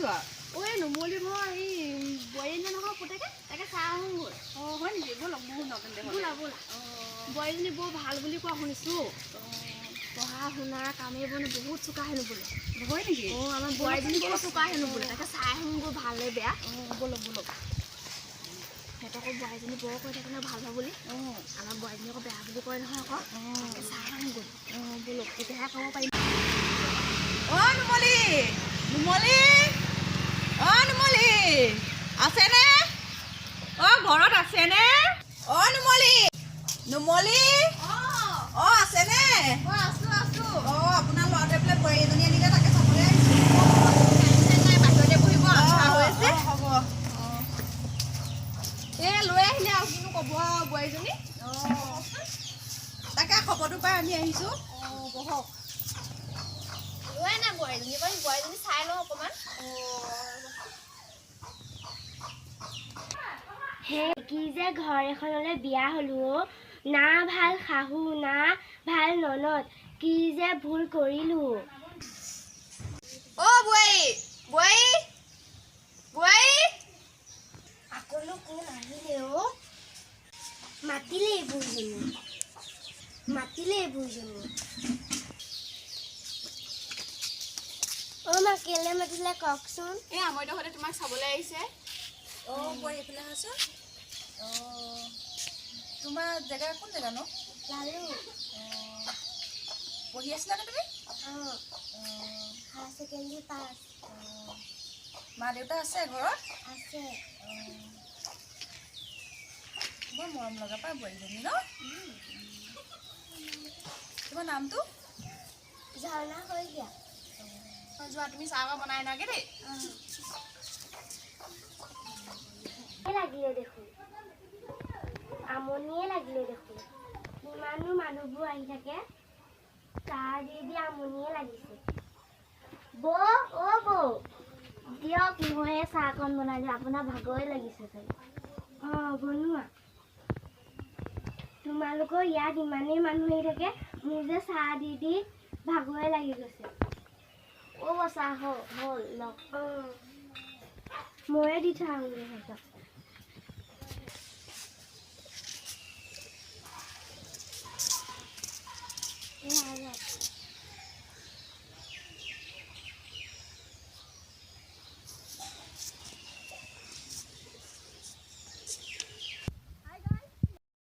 যোৱা? ঐ নুমলী, মই এই বোৱাৰী আনিলে নহয় পুতেকে, তাকে চাই আহোঁগৈ। অঁ, হয় নেকি? ব'লক, ময়ো যাওঁ তেন্তে। ব'লা ব'লা। বোৱাৰীজনী বৰ ভাল বুলি কোৱা শুনিছোঁ। পঢ়া শুনা কামে বনে বহুত চোকা হেনো বোলে। হয় নেকি? অঁ, আমাৰ বোৱাৰীজনী বৰ চোকা হেনো বোলে। তাকে চাই আহোঁগৈ ভালে বেয়া। অঁ, ব'লক ব'লক। সিহঁতকো বোৱাৰীজনী বৰ কৈ থাকে নহয় ভাল ভাল বুলি। আমাৰ বোৱাৰীজনী আকৌ বেয়া বুলি কয় নহয় আকৌ। তাকে চাই আহোঁগৈ। অঁ, ব'লক। তেতিয়াহে ক'ব পাৰিম। অ' নুমলী, নুমলী, অ' নুমলী, আছেনে? অ' ঘৰত আছেনে? অ' নুমলী, নুমলী, অ' আছেনে? আছো আছো। অ' আপোনাৰ ল'ৰাটোৱে বোলে বোৱাৰী এজনী আনিলে, তাকে চাবলৈ আহিছোঁ। নাই, বাহিৰতে বহিব, আন্ধাৰ হৈ আছে। অ, হ'ব। এই লৈ আহিলে আৰু কিনো ক'ব আৰু বোৱাৰীজনী। অঁ, তাকে খবৰটো পাই আমি আহিছোঁ। অঁ, বহক। লৈ আনা বোৱাৰীজনী বাৰু, বোৱাৰীজনী চাই লওঁ অকণমান। হে, কি যে ঘৰ এখনলৈ বিয়া হ'লো অ'। না ভাল শাহু, না ভাল ননদ, কি যে ভুল কৰিলো। অ' বোৱাৰী, বোৱাৰী, বোৱাৰী। আকৌনো কোন আহিলে অ'? মাতিলে বুঢ়ীজনী, মাতিলে বুঢ়ীজনী। অ' মা, কেলে মাতিলে কওকচোন? এই আমৈদহঁতে তোমাক চাবলৈ আহিছে। অঁ, বোৱাৰী, এইফালে আহাচোন। অঁ, তোমাৰ জেগা কোন জেগা নো? লালু। অঁ, পঢ়ি আছিলানে তুমি? অঁ। অঁ। Higher secondary pass. অঁ, মা দেউতা আছে ঘৰত? আছে। অঁ, বৰ মৰম লগা পাই বোৱাৰীজনী ন। তোমাৰ নামটো? ঝৰ্ণা শইকীয়া। যোৱা তুমি, চাহ অকণ বনাই আনাগে দেই। লাগিলে দেখোন, আমনিয়ে লাগিলে দেখোন। ইমানো মানুহবোৰ আহি থাকে, চাহ দি দি আমনিয়ে লাগিছে। বৌ, অ' বৌ, দিয়ক, ময়ে চাহকণ বনাই দিওঁ, আপোনাৰ ভাগৰে লাগিছে চাগে। অঁ, বনোৱা। তোমালোকৰ ইয়াত ইমানেই মানুহ আহি থাকে, মোৰ যে চাহ দি দি ভাগৰে লাগি গৈছে। অ' বৌ, চাহ হ'ল, লওক। অঁ, ময়ে দি থৈ আহোঁগৈ সিহঁতক। এয়া লওক।